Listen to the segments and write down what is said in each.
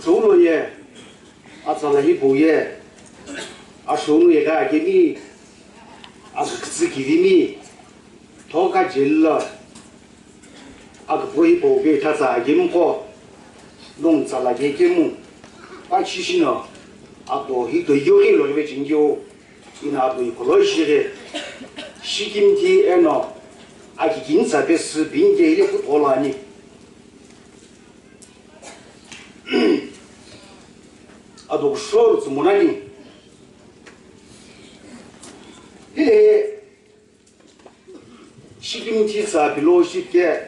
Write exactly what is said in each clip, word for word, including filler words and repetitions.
Sou lo ye, atsala hipau ye, ashounu ighi akemi, akükütsü kivimi, thoka jeli lo, aküpüghü hipau pe thatsa akemiqo, nongu tsala kekemu, pachi shino, ato hito yoghi lo rive chingio, ina ato ikolo shighi, shikimthi eno, akikinitsa pesü pinke ile kutolo ani. Adokushou tsümonani. Hile shikimthi tsa pilo shike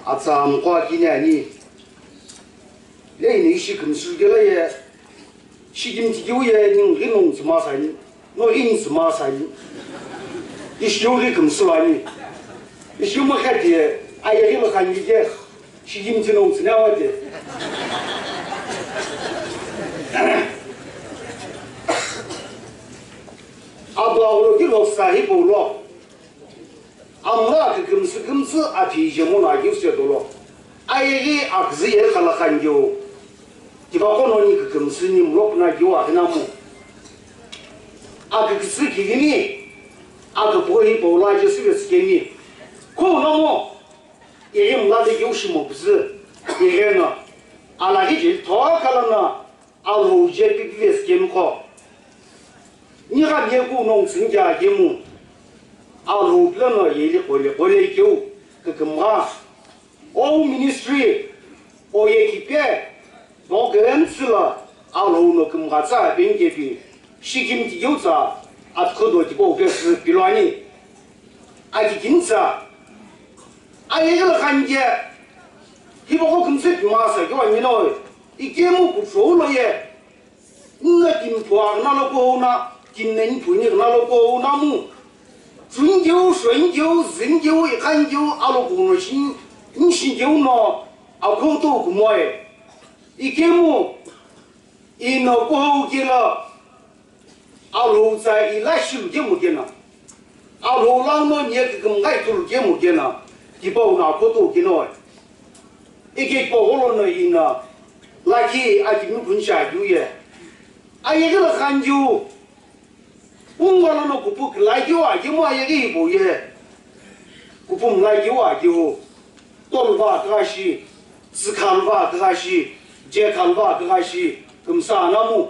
atsa mkwa kini ani. Le ini ishi kümsü kela ye shikimthi kiu ye ning rinung tsüma sani. No ring tsüma sani. Ishiu ri kümsü ani. Ishiu makhati ayeghi lo khani ke. Shikimthi no tsüna wate. Ado aghulo ki lo sahi polo. Amla kükümsü kümsü api jemo na giu se dolo. Ayeghi aküzü ye khala khangiu. Tiba kono ni kükümsü ni mlok na giu akhinamu. Aküküsü kivini. Aküpüghü hipau lo aje süve tsikemi. Ko nomo. Ighi mla de keu shimo püzü, ighi no, alaghi jeli thoka lono, Alhou je pipive sikemi qo. Nigha mie ku nongu tsüni kea kemu, Alhou pilo no yeli qole qole keu, kükümgha. O ministry, oye kipe, Dogen tsüla Alhou no kümghatsa penkepi, shikimthi keu tsa, atkhodo tipau pesü piloani. Akikinitsa, ayeghi lo khanike, hipaqo kümsü pimasa kiu ani no, ikemu kuthou lo ye, nna kimphu aghi nalo kuhouna, kinne niphu ni ghi nalo kuhouna mu. Chunikeu, shonikeu, zinikeu, ikhanikeu, alokuno shin, nishinikeu no, Akhoto kumoe. Ikemu ino kuhou kilo Alhou tsa ila shilu kemu kena. Alhou lango nie kükümghai tulu kemu kena. Tipau no Akhoto kinoe. Ike tipau gholo no ino lakhi akimi kunisha kiu ye. Ayeghi lo khanjiu. Ungwa lono kupu kila keu akemu ayeghi hipau ye. Kupu mla keu akeu. Toluva akügha shi, tsükhaluva akügha shi, jekhaluva akügha shi, kümsa anamu.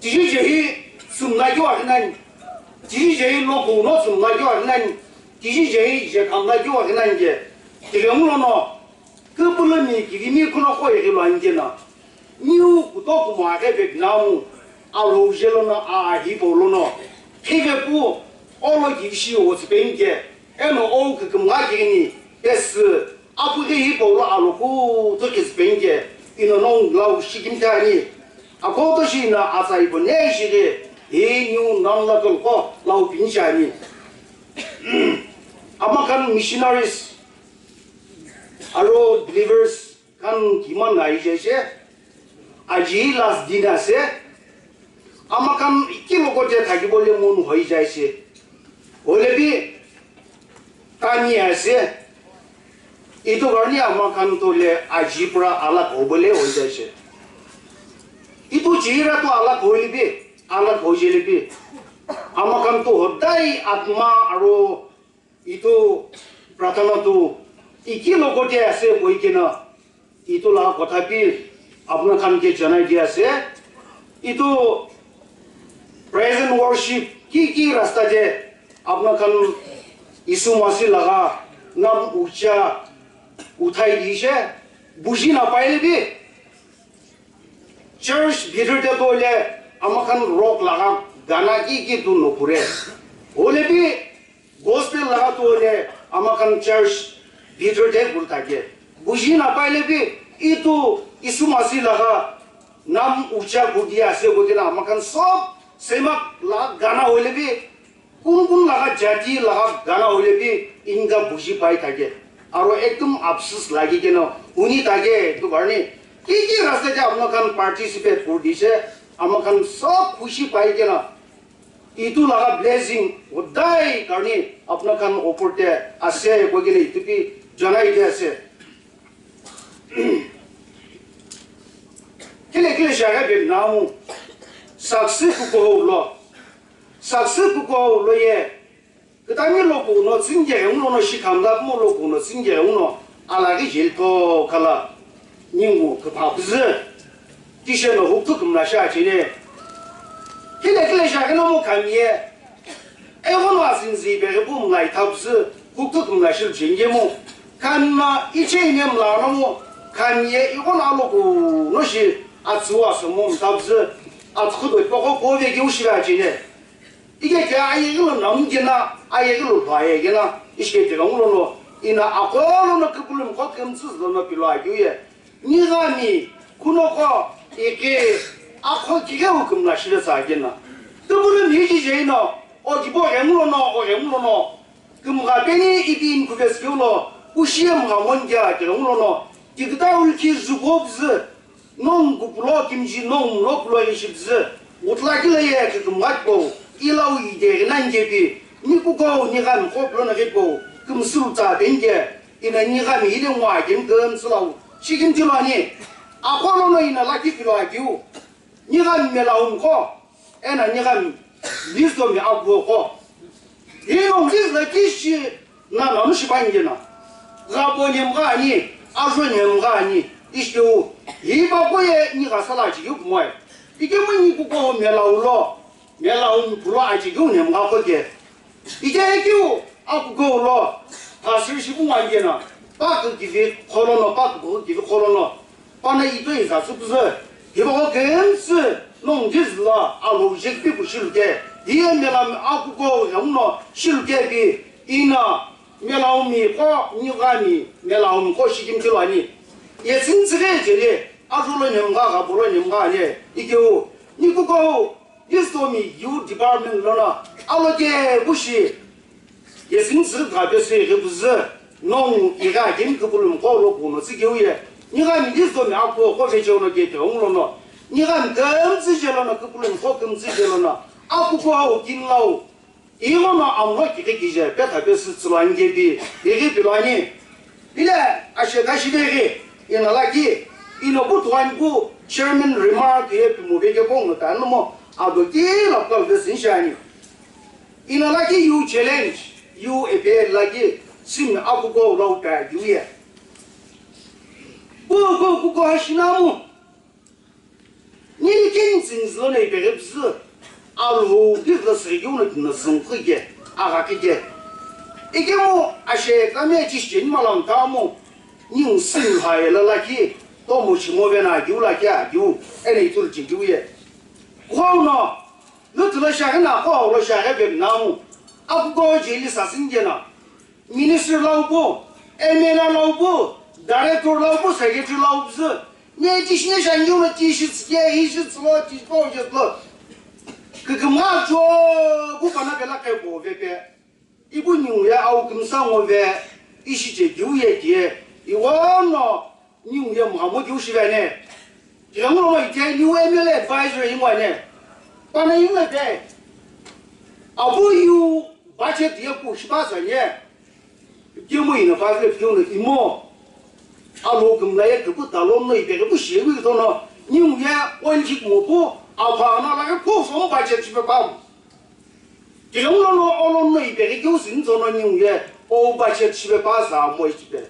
Tiji jehi sümla keu akhinani. Tiji jehi loku no sümla keu akhinani. Tiji jehi jekhamla keu akhinani je. Tighengu lono. Küpülümi kivimi kuno qo ighilo anikena, niu kutokumo aghi vekinamu, Alhou je lono, a hipau lono, khivepu, olo kivishi otsüpenike, eno ou kükümgha kighini, pesü, apughi hipau lo aloku tokisüpenike, ino nongu lau shikimthi ani, Akhoto shi ino atsa ipo ne shighi, hi niu namla tolqo lau pinishi ani. Amakhan missionaries, aro believers khan kima nai jaise, aji last din ase, amakhan ikilo kote thakibo le mon hoi jaise, holebi kani ase, itu karone amakhan to le aji pura alag hobo le hoi jaise. Itu chira to alag hoilebi, alag hoijelebi, amakhan to hodai atma aro Itu prathana tu ikilo kote ase koikena, itu la kotha pi apuna khan ke janai di ase. Itu praise and worship ki ki rasta je apuna khan Isu Masih laga nam ucha uthai di she buji na paile bi. Church bhitarte toile amakhan rock laga gana ki ki tu nokure. Holebi gospel laga toile amakhan church bhitarte gul thake. Buji na paile bi itu Isu Masih laga nam ucha kudi ase koikena amakhan sob semak laga gana hoilebi Kun kun laga jati laga gana hoilebi inka buji pai thake. Aro ekdum apsus lagi kena huni thake etu karne. Ki ki rasta te apna khan participate kuri dise, ama khan sob khushi pai kena. Itu laga blessing hodai karne apna khan opor te ase koi kena itu bi janai di ase. Ekile shaghi pemnamu, saküsü kukuhou lo, saküsü kukuhou lo ye, kütami lo kuno tsingeghengu lono shikhamla kumo lo kuno tsingeghengu no alaghi jeli to khala ningu küpha püzü, kishe no huktu kümla shi achene. Kile kile shaghi no mo kamiye, Eghono azinzi ipeghi pu mla itha püzü, kuktu kümla shilu chengemu. Kami no iche ine mla nomu, kamiye ighono aloku no shi atsüwa somu mtha püzü, atsükhudo ipegho kove keu shive achene. Ike ke ayeghi lo namu kena, ayeghi lo lhwaye kena, ishike tela ngulono, ina akolono küpülümkho kümtsü zülono pilo akeu ye. Nighami, kunoko, ike, akho kighe wu kümla shile sa kena. Tüpülümi jije ino, o kibo ghengulono, o ghengulono. Kümgha peni ipi inkuvesi keulo, ushiye mgha mondia ghengulono. Kikita ulki zugo püzü, nong kupulo kimji nong mlo kulo ishi püzü. Utla kile ye kikümgha kibo, ila u ide ghinan gepi, ni kuko nighami kho kulono ghibo, kümsü utsa benge. Ina nighami ile ngwa kemi kümsü lau, shikimthi lo ani. Akho lono ina lakhi pilo akiu. Nighami mela umkho, ena nighami lizomi akuo kho. Ino liz la kishi na nanu shiba ingena. Ghabo nyemgha ani, ajo nyemgha ani, ishtiu. Hiba koye nigha sala chiyu kumoe. Ikemu ni kuko mela ulo. Mela umi pulo achikiu nemgha koke. Ike ekiu akuko ulo, pastor shipu ngwangena, paku kivi kholono, paku kivi kholono, pana ito iza tsüpüzü, hibako kemsü, nong jizla, alo jekpi kushiluke, iye mela akuko hemno shiluke pi, ina, mela umi ko, nighami, mela umi ko shikimchilo ani. Yesin tsige jeli, ajulo nemgha, gabolo nemgha ani, ikeu, nikuko, Istomi youth department lono aloke kushi. Yesini tsiri ghape sui ghi püzü nongu ighi akemi küpülümkho lo kuno tsükeu ye. Nighami Istomi akuo kho vecheo no kete ongu lono. Nighami kümtsü je lono küpülümkho kümtsü je lono. Akuko au kinlau. Ighono amlo kighi kije petha pesü tsülo ani kepi ighi pilo ani. Pile ashe kashi veghi ina lakhi ino pu tuani pu chairman remark ye pimu veke pongo ta nomo ado kila pal vesi nshani. Ina lakhi you challenge, you appeal lakhi simi akuko lau ta you ye. Pu ku kuko hashinamu. Nini kini tsini zülo no ipeghi püzü, Alhou kighi lo süghikeu no timi no zünkhu ke, agha kike. Ikemu ashe kami achishi cheni malam tamu, ningu sini lhaye la lakhi, tomo shimo vena agiu lakhi agiu, ena itulu chingiu ye. Khou no, lüthu lo shaghi na, khou lo shaghi vem namu, akuko jeli sasini kena. Minister lau pu, M L A lau pu, director lau pu, secretary lau pu sü. Ne tishi ne shangiu no tishi tsike, ishi tsilo, tishi po, ishi tsilo. Kükümgha cho, pu pana pela ke po ve pe. Ipu niu ye au kümsa ngo ve, ishi che diu ye die. Iwa no, Ningu ye mgha mo kiu shive ne. Kighemu lono ite new M L A advisor ingwa ne. Pana ingwa te. Apu yu budget ye pu shipa sa ne. Kimu ina pa le kiu no imo. Alo kumla ye kupu talon no ipe kupu shiwi tono. Ningu ye onji mo pu. Apa na la kupu som budget shipe pa. Kighemu lono olono ipeghi keu sini tsono ningu ye, o budget shipe pa sa mo ichipe.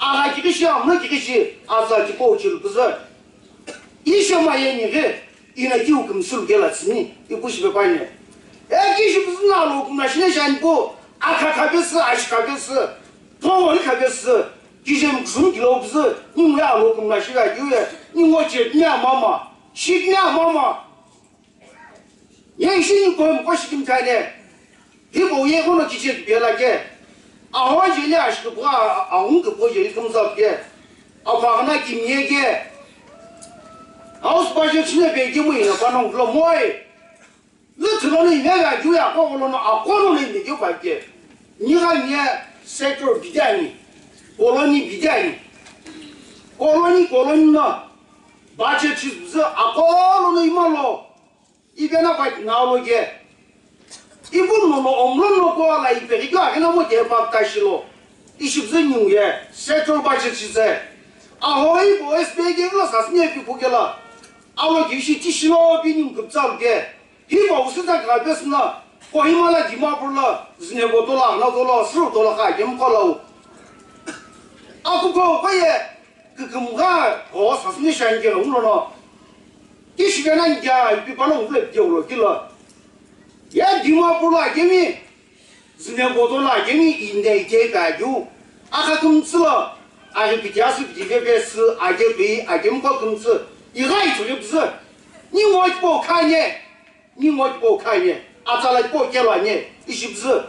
Agha kikishi, amno kikishi, asa kipo uchilupüzü. Ishe ma ye nighi, ina kiu kümsü lu kela tsini, ipu shipe pa ne. E kishi püzü na lo kumla shine shani pu, akha khabesü, ashi khabesü, towel khabesü, kijem kusum kilo püzü, ningu ye alo kumla shipe kiu ye, ningu chet ne mama, shit ne mama. Ye ishi ni ko mko shikim thaile. Hipau ye kono kiche kipela ke. Aho jeli ashi kupugha, ahun kupo jeli kumza ke. Apagna kimye ke. House budget shine pe kimu ina panong flo moi. Lüthu lono ime ga ju ya ko lono akono ni ime ke pa ke. Nigha nye sector bidani. Colony bidani. Colony, colony na. Budget shi püzü akolono imalo. Ipe na pai na lo ke. Ipu no no omlo no ko la ipe ke ka na mo ke pa ka shilo. Ishi püzü nyu ye. Settle budget shi se. Aho ipu S B I ke lo sasine pi pu ke la. Alo kishi tishi lo bini mkuptsa luke. Hipau sütsa kha pesü na, Kohima la Dimapur la, Zunheboto la, Aghunato la, Sürüto la kha kemqo lau. Akuko ko ye, kükümgha, o sasüni shange lo, uno no. Kishi kena nge, ipi pano ule pio lo kilo. Ye Dimapur la kemi, Zunheboto la kemi inde ite pa ju. Akha kümtsü lo, aghi piti asü piti pepe sü, age pei, age mko kümtsü. Igha ithu kümtsü. Ni mo ipo khanye. Ningu tipau khanye, atsala tipau kelo anye, ishi püzü.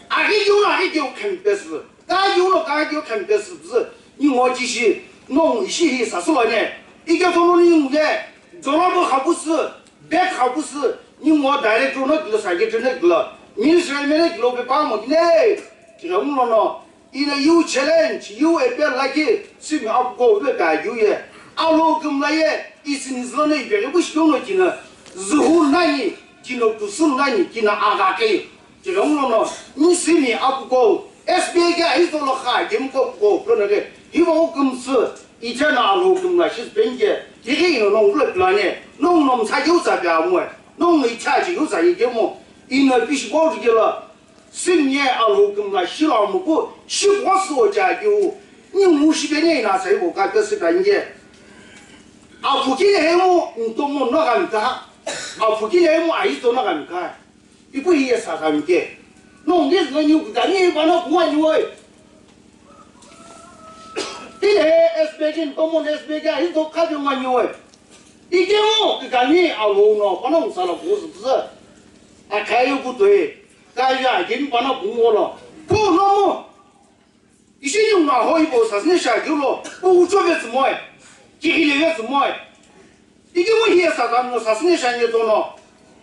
Aghi keu no aghi keu khami pesü. Ka keu no ka keu khami pesü püzü. Ningu tishi, nongu ishi hi sasü lo anye. Ike tono ningu ye, jolabo khapusu, bag khapusu, ningu director no kilo, secretary no kilo, ministry no kilo pe pa mo kine. Kira uno no. Ina you challenge, you appeal lakhi, simi apuko ube kaghiu ye. Alhou kümla ye, isinizü lono ipeghi bu shikeu no kina, zuhu nani, kino kusu nani, kina aghakhi. Kina uno no, ni simi apuko, S B A ke aizo lo kha, kemu ko ko, kono ke, hiva o kümsü, ichena alhou kümla, shis penge, hiri ino no ule plane, no no msa keu sa pe amue, no no icha ji keu sa ye kemo, ina pishi bo kela, Sümye alhou kümla shilo amuku, shipgho süwo chakeu, ningu shipeni ina sa ivo ka pesü kanye. Aphu kile hemu ntomo no kamka, aphu kile hemu aizo no kamka. Ipu hiye sa kamke. No ngezi no nyu kani vana kuwa nyu oi. Ile he S B K ntomo S B K aizo kabe mwa nyu oi. Ikemu kani alhou no, kono musala kuzu kuzu. Akayu kutoi. Kaya, kemi pana kungolo. Pu nomu. Ishi ni una hoi bo sasne sha julo. Pu ucho ve tsumoi. Kihile ve tsumoi. Iki mu hiye satam no sasne sha nye tono.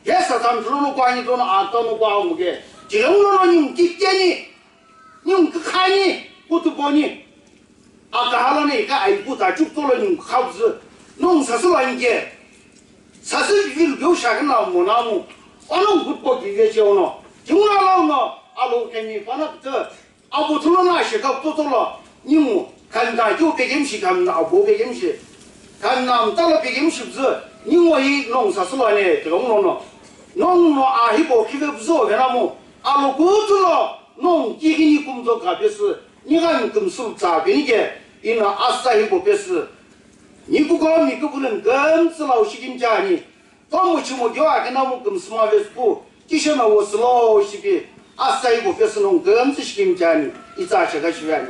He satam julo no kwa nye tono, a tono kwa umuke. Jile uno no ni mkikeni. Ni mkikhani. Kutuponi. Akahala ne ika aipu ta chuk tolo ni khabzu. Nung sasu la inge. Sasu vivil geu shakna mo namu. Ono gutpo ki ve che ono. Jimuna la ono. Alo kemi pana kutu. Abu tulo na she ka kutu tolo. Nimu. Kanda keu pegem shi, kanda abu pegem shi. Kanda mtala pegem shi bzu. Nimu hi nung sasu la ne. Telo no no. Nung no a hi bo ki ve bzu ve namu. Alo kutu lo. Nung ki ki ni kumzo ka besu. Nighami kümsülu tsa peni ke, ina asa hipau pesü. Nikuko mi kupulun kümtsü lau shikimchani. Tomo chimo gyo akina mu kümsüma vesü pu, kishena wo slow shipi, asa hipau pesü nung kümtsü shikimchani, itsa shaka shiviani.